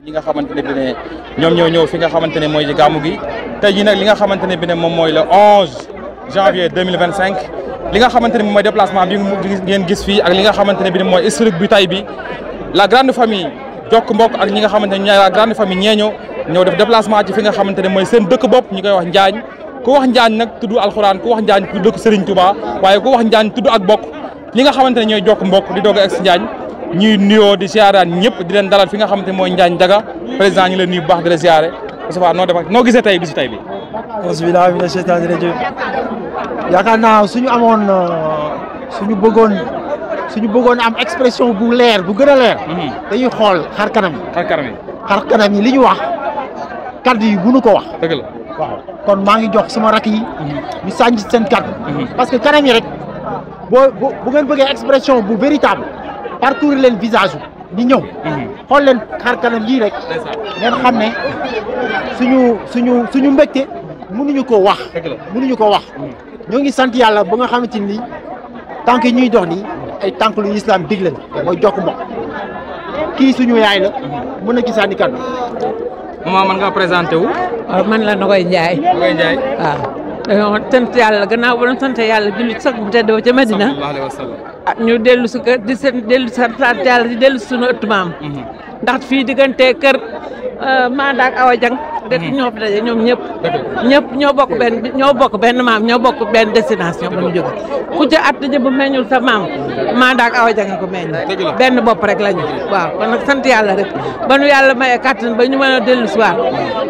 yi nga xamante ne bi ne ñoom ñoo ñëw fi nga xamante ne mooy gàmmu gi tey jii nag li nga xamante ne bi ne moom mooy le 11 janvier 2025 li nga xamante ne moom mooy déplacement bi ngeen gis fii ak li nga xamante ne bi ne mooy historique bi tay bi la grande famille jokk mbokk ak ñi nga xamante ne ñooy la grande famille ñeeño ñëw def déplacement ci fi nga xamante ne mooy seen dëkk bopp ñu koy wax Njaañ ku wax Njaañ nag tudd alxuraan ku wax Njaañ tudd dëkk Serigne Touba waaye ku wax Njaañ tudd ak bokk li nga xamante ne ñooy jokk mbokk di doog a egg si Njaañ ñuy nuyoo di siyaaraan ñëpp di leen dalal fi nga xamante ne mooy Njaañ Jaga président ñu leen nuyu bu baax di la siyaare Moustapha noo gisee tey bisu tey bi bismillah mina shaytaani rajim yaakaar naa suñu amoon suñu bëggoon am expression bu leer bu gën a leer dañuy xool xar kanam yi li ñu wax kaddu yi bu nu ko wax dëgg la waaw kon maa ngi jox sama rakk yi ñu sànni seen kaddu parce que kanam yi rek bu ngeen bëggee expression bu véritable parcourir leen visage di ñëw xool leen xar kanam yii rek ngeen xam ne suñu mbégte mënuñu ko wax ñoo ngi sant yàlla ba nga xamante ni tànk yi ñuy dox nii ay tànk lu islam digle la mooy jokk mbokk kii suñu yaay la mën na ci sànni kaddu maman man nga présenté wu man la Nogoy Ndiaye waaw dañoo sant yàlla gannaaw ba doon sant yàlla julli sax bu tedd ba ca Medina sallallahu alayhi wa sallam ñu dellu si kër di sant yàlla di dellu si suñu ëtt maam ndax fii diggante kër Maada ak Awa Jang def ñoo fi daje ñoom ñëpp ñoo bokk benn maam ñoo bokk benn destination ba ñu jóge ku ca at ji bu meññul sa maam Maada ak Awa Jang ko meññ benn bopp rek lañu waaw kon nag sant yàlla rek ba nu yàlla maye kàttan ba ñu mën a dellu si waat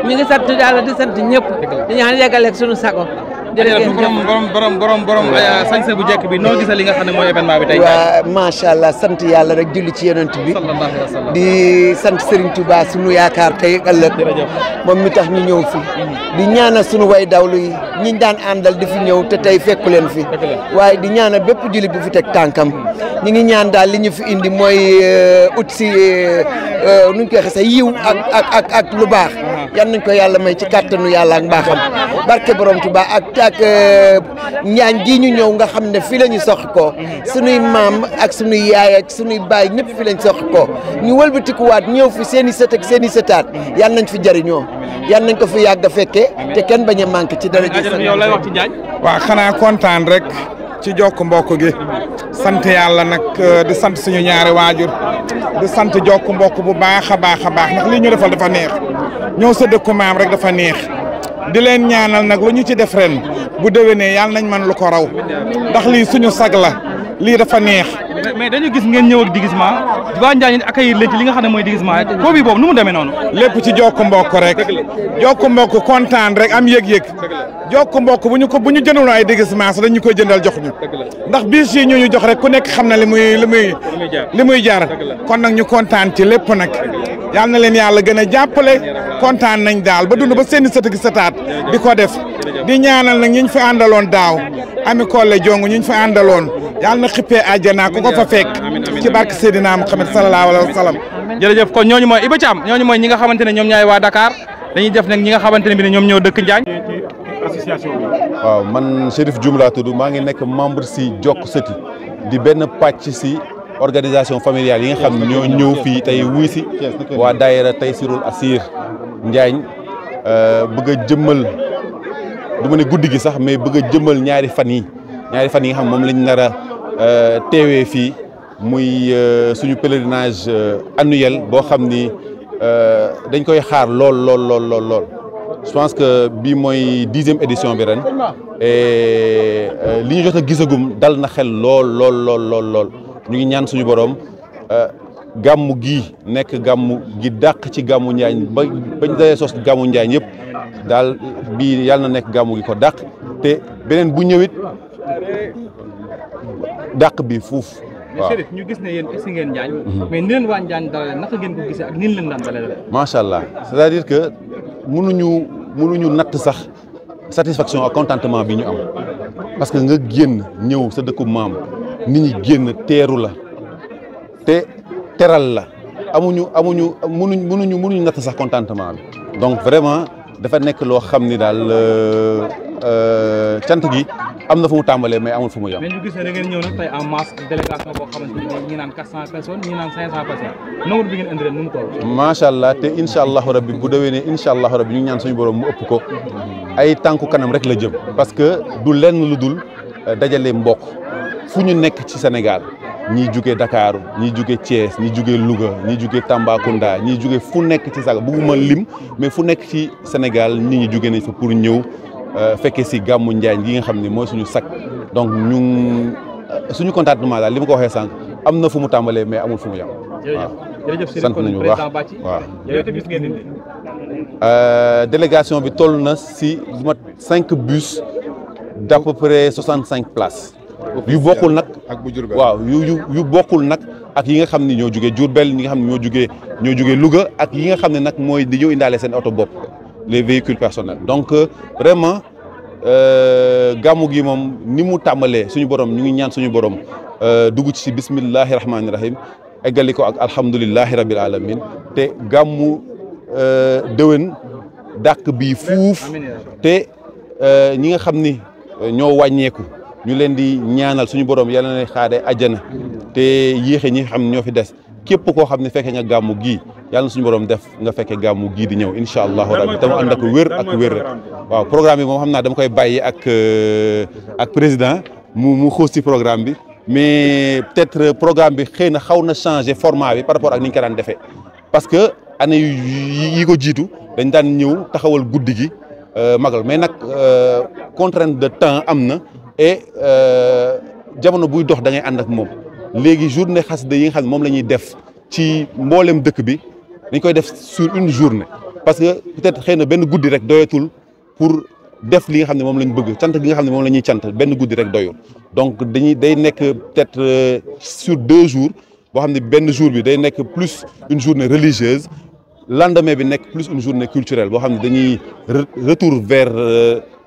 ñu ngi sant yàlla di sant ñëpp di ñaan yeggaleeg suñu sago borom sañse bu jekk bi noo gisee li nga xam ne mooy événement bi tey waaw macha allah sant yàlla rek julli ci yonent bi di sant Serigne Touba sunu yaakaar tey ak ëllëg moom mi tax ñu ñëw fi di ñaanal sunu way dawlu yi ñi daan àndal di fi ñëw te tey fekku leen fi waaye di ñaanal bépp julli bu fi teg tànkam ñi ngi ñaan daal li ñu fi indi mooy ut si nuñ koy xasee yiw ak lu baax yan nañ ko yàlla may ci kàttanu yàlla ak mbaaxam barke borom Touba ak Njaañ gi ñu ñëw nga xam ne fii la ñu sox ko sunuy maam ak sunuy yaay ak sunuy baay ñëpp fii lañ sox ko ñu wëlbatikuwaat ñëw fi seen i sët ak seen i sëtaat yal nañ fi jëriñoo yal nañ ko fi yàgg a fekkee te kenn bañ a manqué ci dara ji. yow lay wax ci Njaañ. waaw xanaa kontaan rek ci jokk mbokk gi sant yàlla nag di sant suñu ñaari waajur di sant jokk mbokk bu baax a baax ndax li ñu defal dafa neex ñëw sa dëkku maam rek dafa neex. di leen ñaanal nag lu ñu ci def ren bu déwénee yàlla nañ man lu ko raw ndax lii suñu sag la lii dafa neex. mais dañu gis ngeen ñëw ak déguisement waa Njaañ accueillir leen ci li nga xam ne mooy déguisement ko bi boobu nu mu demee noonu. lépp ci jokk mbokk rek jokk mbokk kontaan rek am yëg-yëg jokk mbokk bu ñu jëndul ay déguisement sax dañu koy jëndal jox ñu ndax bis yi ñu jox rek ku nekk xam na li muy jar kon nag ñu kontaan ci lépp nag yal na leen yàlla gën a jàppale kontaan nañ daal ba dund ba seeni sët gi sëtaat di ko def di ñaanal nag ñi ñu fi àndaloon daaw ami Kolle Jong ñi ñu fi àndaloon yàlla na xippee àjjana ku ko fa fekk ci barke Seydina Muhammad sallallahu alayhi wa sallam. jërëjëf kon ñooñu mooy Iba Thiam ñooñu mooy ñi nga xamante ne ñoom ñaay waa Dakar dañuy def nag ñi nga xamante ne bi ne ñoom ñoo dëkk Njaañ. association bi. waaw man Chérif Dioum laa tudd maa ngi nekk membre si Jokk Sëti di benn pàcc si organisation familiale yi nga xam ne ñoo ñëw fii tey wuy si waa daayira Taysirul Asir Njaañ bëgg a jëmmal du ma ne guddi gi sax mais bëgg a jëmmal ñaari fan yi nga xam moom lañ nar a teewee fii muy suñu pèlerinage annuel boo xam ni dañ koy xaar lool je pense que bii mooy 10e édition bi ren et li ñu jot a gisagum dal na xel lool ñu ngi ñaan suñu borom gàmmu gii nekk gàmmu gi dàq ci gàmmu Njaañ bañ dayee sos gàmmu Njaañ yëpp daal bii yàlla na nekk gàmmu gi ko dàq te beneen bu ñëwit dàq bi fuuf. waaw Chérif ñu gis ne yéen egsi ngeen Njaañ mais ni leen waa Njaañ dalale naka ngeen ko gisee ak ni leen daan dalale. macha allah c'est-à-dire que mënuñu natt sax satisfaction ak contentement bi ñu am parce que nga génn ñëw sa dëkku maam nit ñi génn teeru la te teral la mënuñu natt sax contentement bi donc vraiment dafa nekk loo xam ni daal cant gi am na fu mu tàmbalee mais amul fu mu yem. mais ñu gis ne da ngeen ñëw nag tey en masse délégation boo xamante ne ñi naan 400 personnes ñi naan 500 personnes nombre bi ngeen indi ren nu mu toll. macha allah te incha allahu rabbi bu déwénee incha allahu rabbi ñu ñaan suñu borom mu ëpp ko ay tànku kanam rek la jëm parce que du lenn lu dul dajale mbokk fu ñu nekk ci Sénégal ñii jugee Dakar ñii jugee Thiès ñii jugee Louga ñii jugee Tambacounda ñii jugee fu nekk ci saga bugguma lim mais fu nekk ci Sénégal nit ñi jugee nañ fa pour ñëw fekkee si gàmmu Njaañ gi nga xam ne mooy suñu sac donc ñun suñu contentement daal li ma ko waxee sànq am na fu mu tàmbalee mais amul fu mu yem. jërëjëf sant nañu bu baax waaw. délégation bi toll na si lu mat 5 bus d'à peu près 65 places. yu bokkul nag ak bu Diourbel waaw yu bokkul nag ak yi nga xam ne ñoo jugee Diourbel ñi nga xam ne ñoo jugee Louga ak yi nga xam ne nag mooy di ñëw indaale seen oto bopp les véhicules personnels donc vraiment gàmmu gi moom ni mu tàmbalee suñu borom ñu ngi ñaan suñu borom dugg ci bismillahi rahmaani rahim eggali ko ak alhamdulillahi rabbil alamin te gàmmu déwén dàq bii fuuf te ñi nga xam ni ñoo wàññeeku ñu leen di ñaanal suñu borom yàlla na xaade àjjana te yéexe ñi xam ñoo fi des képp koo xam ne fekkee nga gàmmu gii yàlla na suñu borom def nga fekkee gàmmu gii di ñëw incha allahu rabbi te mu ànd ak wér ak wér rek waaw programme bi moom xam naa dama koy bàyyi ak président mu xuus ci programme bi mais peut-être programme bi xëy na xaw na changer format bi par rapport ak ni ñu ko daan defee parce que année yi ko jiitu dañ daan ñëw taxawal guddi gi magal mais nag contrainte de temps am na et jamono buy dox da ngay ànd ak moom léegi journée xasida yi nga xam ne moom la ñuy def ci mboolem dëkk bi dañ koy def sur une journée parce que peut-être xëy na benn guddi rek doyatul pour def li nga xam ne moom lañ bëgg cant gi nga xam ne moom la ñuy cant benn guddi rek doyul donc day nekk peut-être sur 2 jours boo xam ne benn jour bi day nekk plus une journée religieuse lendemain bi nekk plus une journée culturelle boo xam ne dañuy retour vers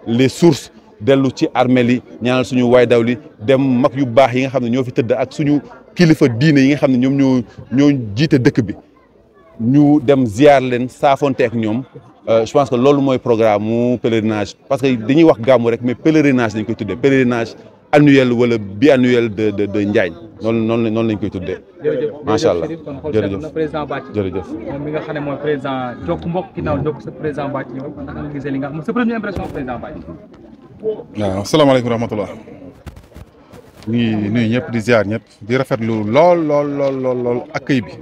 les sources dellu ci armeel yi ñaanal suñu waay daw li dem mag yu baax yi nga xam ne ñoo fi tëdd ak suñu kilifa diine yi nga xam ne ñoom ñoo jiite dëkk bi ñu dem ziar leen saafonte ak ñoom je pense que loolu mooy programme mu pèlerinage parce que dañuy wax gàmmu rek mais pèlerinage dañ koy tuddee pèlerinage annuel wala biannuel de Njaañ noonu lañ koy tuddee. macha allah jërëjëf jërëjëf. moom mi nga xam ne mooy président Jokk Mbokk ginnaaw Jokk sa président Bathie ñëw ndax nga gisee li nga xam sa première impression président Bathie. waaw asalaamaaleykum wa rahmatulah ñu ngi nuyu ñëpp di ziar ñëpp di rafetlu lool accueil bi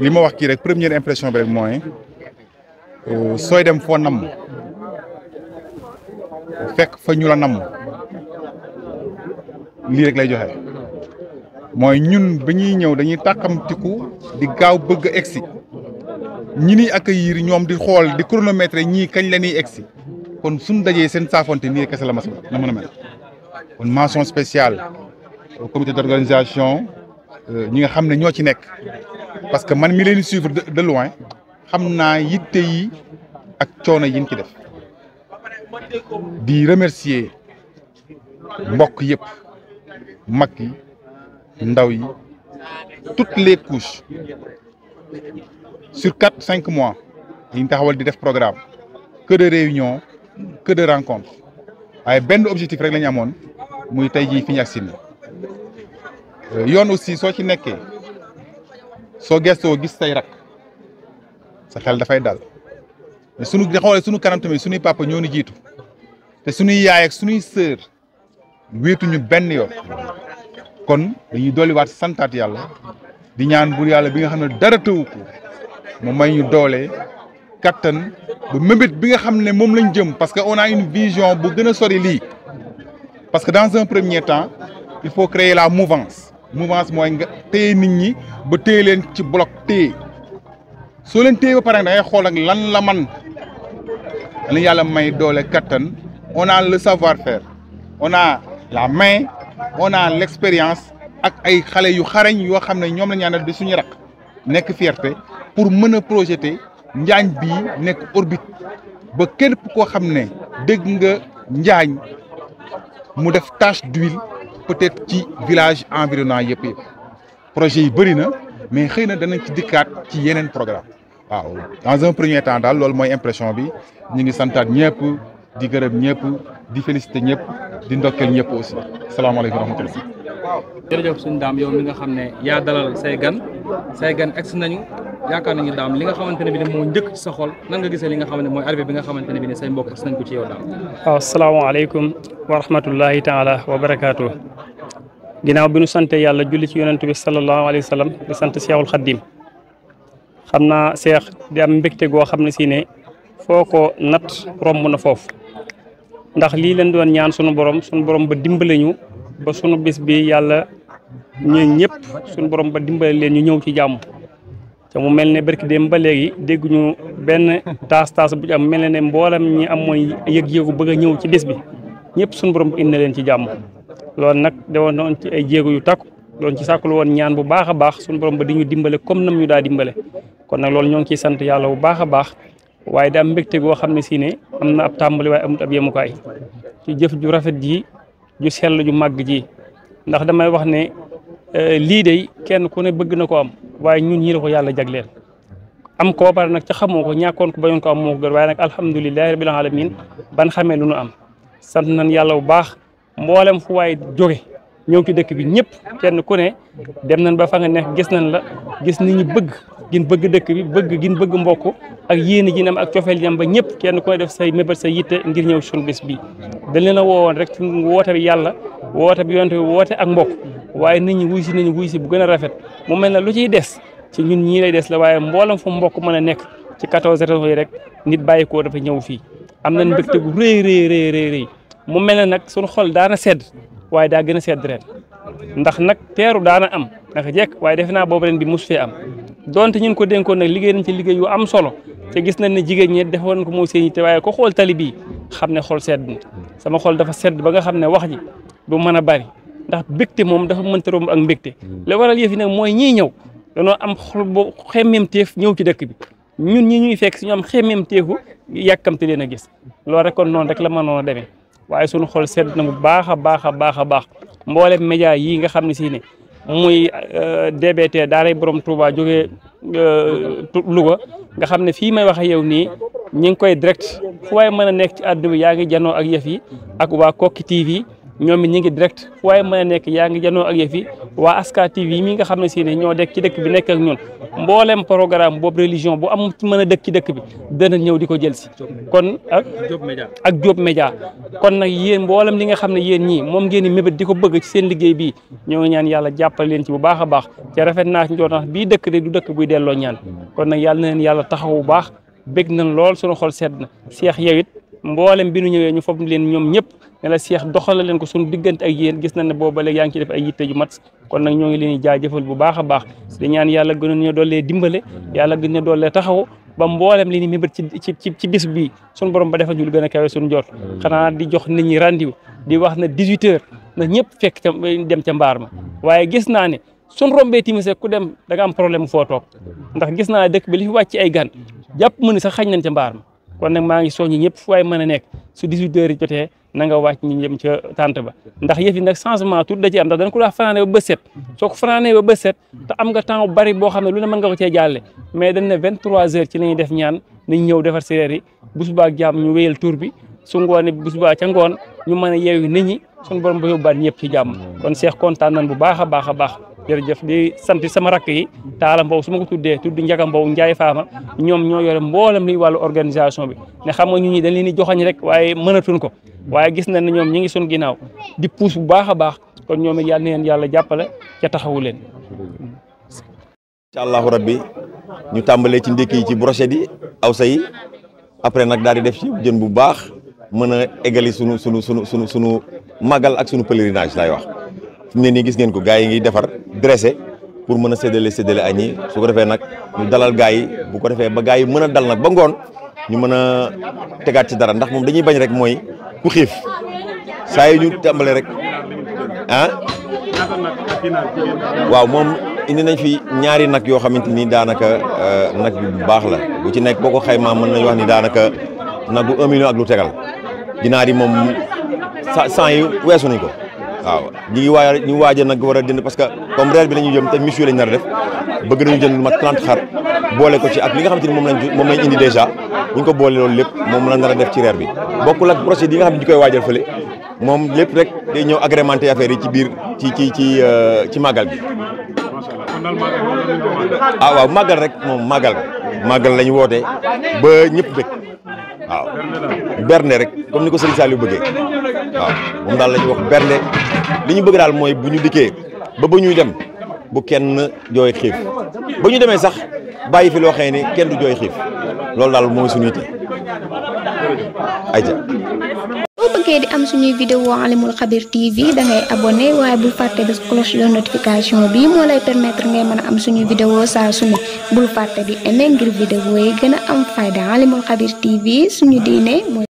li ma wax kii rek première impression bi rek mooy sooy dem foo namm fekk fa ñu la namm lii rek lay joxe mooy ñun ba ñuy ñëw dañuy tàkkamtiku di gaaw bëgg a egsi ñi ni accueillir ñoom di xool di chronomètre ñii kañ la ñuy egsi kon suñu dajee seen saafonte nii kese la mën a mel kon mention spéciale au comité d'organisation ñi nga xam ne ñoo ci nekk parce que man mi leen di suivre de loin xam naa yitte yi ak coono yi ñu ci def di remercier mbokk yëpp mag yi ndaw yi toutes les couches sur 4-5 mois yi ñu taxawal di def programme que de réunion que de rencontre waaye benn objectif rek la ñu amoon muy tey jii fi ñu agsi yoon aussi soo ci nekkee soo gestoo gis say rak sa xel dafay dal mais sunu xoolee sunu kanam tamit sunuy papa ñoo ni jiitu te sunuy yaay ak sunuy sœur wéetuñu benn yoon kon dañuy dolliwaat santaat yàlla di ñaan bur yàlla bi nga xam ne dara tëwu ko mu may ñu doole kattan ba mébét bi nga xam ne moom lañ jëm parce que on a une vision bu gën a sori lii parce que dans un premier temps il faut créer la mouvance mooy nga téye nit ñi ba téye leen ci bloc téye soo leen téye ba pare da ngay xool ak lan la man la yàlla may doole kattan on a le savoir-faire on a la main on a l'expérience ak ay xale yu xarañ yoo xam ne ñoom la ñu àndal di suñu rak nekk fierté pour mën a projeter Njaañ bii nekk orbite ba képp koo xam ne dégg nga Njaañ mu def tache d'huile peut-être ci village environnant yëpp projet yi bëri na mais xëy na danañ ci dikkaat ci yeneen programme waaw dans un premier temps daal loolu mooy impression bi ñu ngi santaat ñëpp di gërëm ñëpp di féliciter ñëpp di ndokkeel ñëpp aussi salaamaaleykum wa rahmatulah. jërëjëf suñu daam yow mi nga xam ne yaa dalal say gan egsi nañu yaakaar nañu daam li nga xamante ne bi ne moo njëkk ci sa xol nan nga gisee li nga xamante ne mooy arrivé bi nga xamante ne bi ne say mbokk egsi nañ ko ci yow daam. waaw salaamaaleykum wa rahmatullahi taala wa barakaatu. ginnaaw bi nu sante yàlla julli ci yonent bi sallallahu alayhi wa sallam di sant Seexul Xaddim xam naa Seex di am mbégte goo xam ne si ne foo ko nat romb na foofu ndax lii leen doon ñaan sunu borom ba dimbale ñu ba sunu bis bi yàlla ñun ñëpp sunu borom ba dimbale leen ñu ñëw ci jàmm te mu mel ne barki dem ba léegi dégguñu benn taas bu ci am mel ne mboolam ñi am mooy yëg-yëgu bëgg a ñëw ci bis bi ñëpp sunu borom indi na leen ci jàmm loolu nag da woon ci ay jéego yu takku doon ci sàkkul woon ñaan bu baax a baax sunu borom ba di ñu dimbale comme nam ñu daa dimbale kon nag loolu ñoo ngi ciy sant yàlla bu baax a baax waaye da am mbégte goo xam ne si ne am na ab tàmbali waaye amut ab yemukaay ci jëf ju rafet ji ju sell ju màgg ji ndax damay wax ne lii de kenn ku ne bëgg na ko am waaye ñun ñii la ko yàlla jagleel am koo bare nag ca xamoo ko ñàkkoon ko bañoon ko am moo ko gën waaye nag alhamdulilahi rabbil alamin ban xamee lu nu am sant nañ yàlla bu baax mboolem fu waay jóge ñëw ci dëkk bi ñëpp kenn ku ne dem nañ ba fa nga nekk gis nañ la gis nit ñi bëgg gin bëgg dëkk bi bëgg gin bëgg mbokk ak yéene ji am ak cofeel ji am ba ñëpp kenn ku ne def say mébét sa yitte ngir ñëw suñu bés bi dañ leen a woowoon rek ci woote bi yàlla woote bi yonte bi woote ak mbokk waaye nit ñi wuy si bu gën a rafet mu mel ne lu ciy des ci ñun ñii lay des la waaye mboolem fu mbokk mën a nekk ci 14 régions yi rek nit bàyyi koo dafa ñëw fii am nañ mbégte gu rëy mu mel ne nag suñu xol daana sedd waaye daa gën a sedd ren ndax nag teeru daana am naka jekk waaye defe naa boobu ren bi mus fee am donte ñun ko dénkoon nag liggéey nañ ci liggéey yu am solo te gis nañ ne jigéen ñi defoon ko moo seen te waaye ko xool tali bii xam ne xol sedd na sama xol dafa sedd ba nga xam ne wax ji du mën a bari ndax mbégte moom dafa mënta romb ak mbégte li waral yëf yi nag mooy ñii ñëw dañoo am xol bu xemmeem teef ñëw ci dëkk bi ñun ñi ñuy fekk si ñu am xemmeem teefu yàkkamte leen a gis loolu rek kon noonu rek la mënoon a demee waaye suñu xol sedd na bu baax a baax a baax a baax mboolem média yii nga xam ne si ne muy DBT daaray borom Touba jógee Louga nga xam ne fii may wax ak yow nii ñi ngi koy direct fu waaye mën a nekk ci àdduna bi yaa ngi janoo ak yëf yi ak waa Kokki TV ñoom it ñi ngi direct fu waaye mën a nekk yaa ngi janoo ak yëf yi waa Aska TV mi nga xam ne si ne ñoo dekk ci dëkk bi nekk ak ñun mboolem programme boobu religion bu am ci mën a dëkk ci dëkk bi dana ñëw di ko jël si kon ak Diop Média kon nag yéen mboolem li nga xam ne yéen ñii moom ngeen di mébét di ko bëgg ci seen liggéey bii ñoo ngi ñaan yàlla jàppale leen ci bu baax a baax ci rafet naa ci njort bii dëkk de du dëkk buy delloo ñaan kon nag yàlla na leen yàlla taxaw bu baax bég nañ lool suñu xol sedd na Seex yow it mboolem bi nu ñëwee ñu fob leen ñoom ñëpp ne la Seex doxala leen ko suñu diggante ak yéen gis nañ ne boobu ba léegi yaa ngi ci def ay yitte yu mat kon nag ñoo ngi leen di jaajëfal bu baax a baax di ñaan yàlla gën ñu doolee dimbale yàlla gën ñu doolee taxaw ba mboolem li ni mébét ci bis bii suñu borom ba defal ñu lu gën a kawe suñu jot xanaa di jox nit ñi rendez-vous di wax na 18 heures na ñëpp fekk ca dem ca mbaar ma waaye gis naa ne suñ rombee timis ku dem da nga am problème foo toog ndax gis naa dëkk bi li fi wàcc ay gan jàpp mu ne sax xañ nañ ca mbaar ma kon nag maa ngi soññi ñëpp fu waay mën a nekk su 18 heures yi jotee na nga wàcc ñu jëm ca tànt ba ndax yëf yi nag changement tout da ci am ndax dañ ko daa fanaane ba bët set soo ko fanaanee ba bët set te am nga temps bu bari boo xam ne lu ne mën nga ko cee jàlle mais dañ ne 23 heures ci la ñuy def ñaan nañ ñëw defar séeréer yi bu subaa ak jàmm ñu wéyal tur bi su ngoone bu subaa ca ngoon ñu mën a yeewu nit ñi suñu borom ba yóbbaat ñëpp ci jàmm kon Seex kontaan nañ bu baax a baax a baax jërëjëf di sant sama rakk yi Taala Mbow su ma ko tuddee tudd Njaga Mbow Njaay Faama ñoom ñoo yore mboolem liy wàllu organisation bi ne xam nga ñu ñi dañ leen di joxañ rek waaye mënatuñ ko waaye gis nañ ne ñoom ñi ngi sun ginnaaw di puus bu baax a baax kon ñoom it yàlla na leen yàlla jàppale ca taxawu leen incha allahu rabbi ñu tàmbalee ci ndékki yi ci brochette yi awsa yi après nag daal di def ci jën bu baax mën a eggali sunu màggal ak sunu pèlerinage laay wax fi mu ne nii gis ngeen ko gars yi ngi defar dressé pour mën a séddale añ yi su ko defee nag ñu dalal gars yi bu ko defee ba gars yi mën a dal nag ba ngoon ñu mën a tegaat ci dara ndax moom dañuy bañ rek mooy ku xiif saa yi ñu tàmbalee rek ah waaw moom indi nañ fi ñaari nag yoo xamante ni daanaka nag bi bu baax la bu ci nekk boo ko xaymaa mën nañu wax ni daanaka nag bu 1 million ak lu tegal ginaar yi moom 100 yi weesu nañ ko waaw ñu ngi waaj nag war a jënd parce que comme reer bi la ñuy jëm te monsieur lañ nar a def bëgg nañu jënd lu mat 30 xar boole ko ci ak li nga xamante ni moom lañ indi déjà bu ñu ko boole loolu lépp moom la nar a def ci reer bi bokkul ak procédure yi nga xam ne ñu koy waajal fële moom lépp rek day ñëw agrémenté affaire yi ci biir ci màggal gi. ah waaw màggal rek moom màggal la ñu woote ba ñëpp bëgg waaw bernde rek comme ni ko Serigne Saliou bëggee waaw moom daal la ñuy wax bernde li ñu bëgg daal mooy bu ñu dikkee ba ñuy dem bu kenn jooy xiif ba ñu demee sax bàyyi fi loo xam ne kenn du jooy xiif loolu daal mooy suñu yitte ayca. boo bëggee di am suñuy vidéo Alimul Khabir TV da ngay abonné waaye bul fàtte bés cloche de notification bi moo lay permettre ngay mën a am suñuy vidéo saa su ne bul fàtte di aimer ngir vidéo yi gën a am fayda Alimul Khabir TV suñu diine mooy